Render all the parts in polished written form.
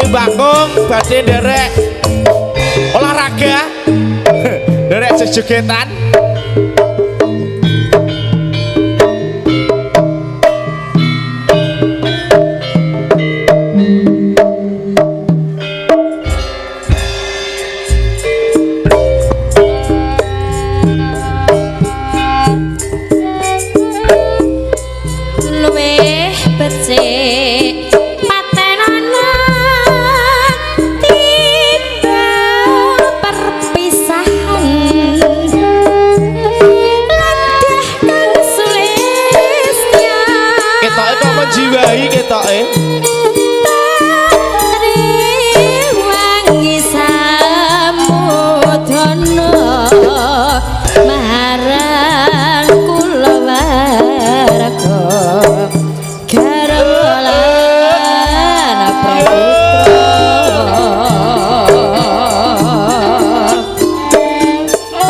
Bakung badhe nderek olahraga. Nderek jejogetan. Luwih becik patenana timbang perpisahan ladah kang sulistya Ketoke kok menjiwai ketoke. Triwangi samudana marang kula warga garwa lan praputra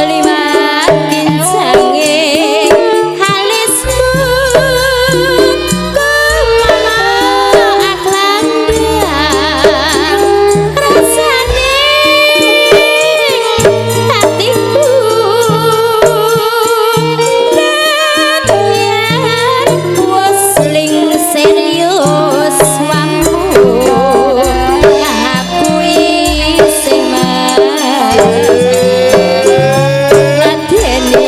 liwat kincange alismu kumala aklandang rasane hatiku nadyan wis ling serius wambu aku isih madeni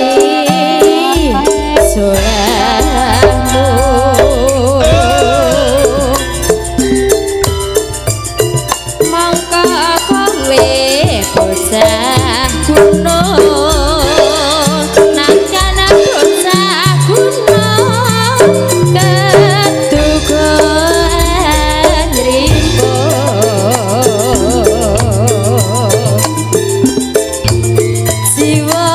surahmu mongko kowe bocah kuno nakana bocah kuno kedugaan ripo jiwa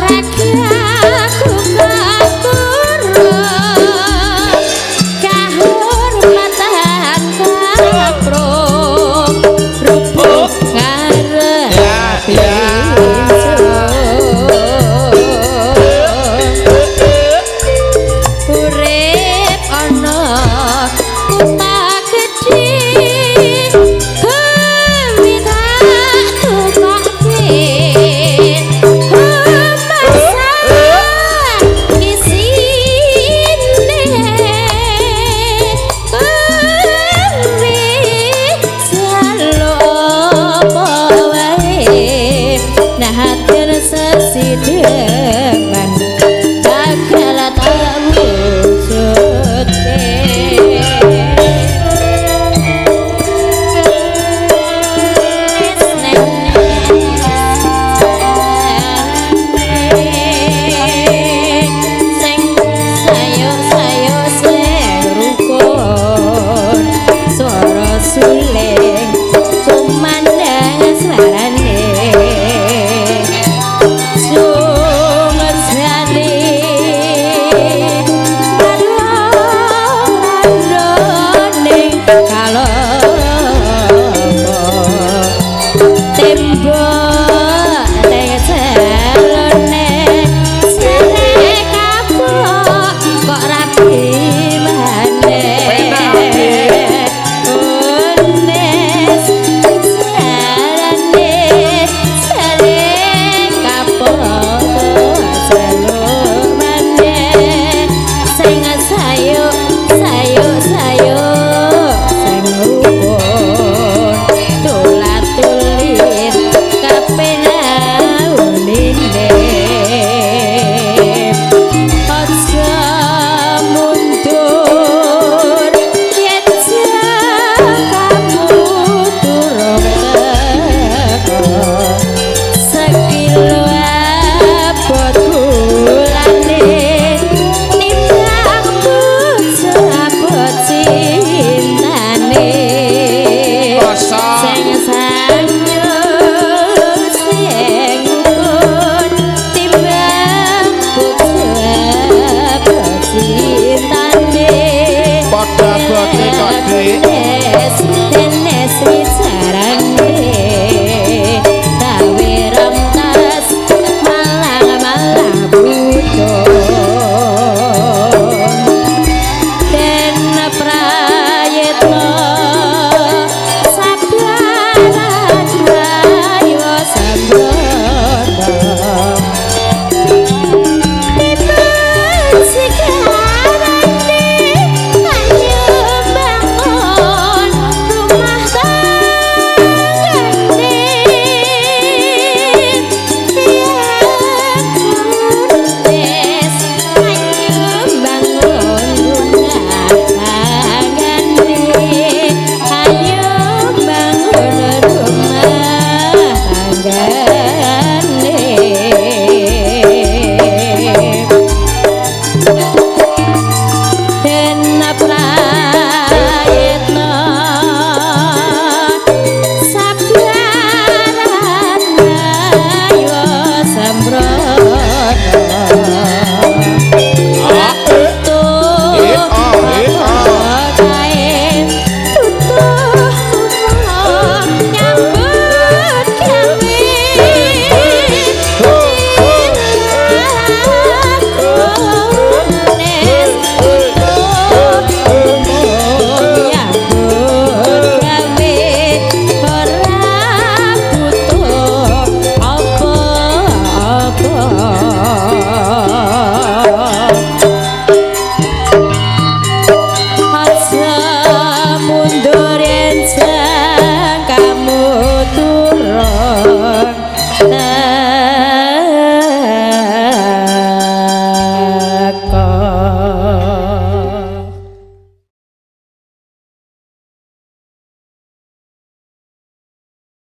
ragaku kapura kahormatan kapro rubuh ngarep Ya, ya. Urip ana kutha gedhe kuwi tak tukokke masa isine kuwi jaluk apa wae nahatir sesideman bakal tak wujudke. Sing sayo-sayo sing rukun swara suling kumandang swarane sungejane randone kalopo tembok teng jalane jare kapok kok rapi maneh Penak, Dik. Ones jalane jare kapok jaluk maneh sing sayo sayo sayo sing rukun tulat-tulit kapenaunine aja mundur yen kamu durung teko sekilo abot gulane nimbang bojo abot cintane Kosong. sing sanyuk sing rukun timbang bojo abot cintane Padha abote kok, Dik. Enes wicarane.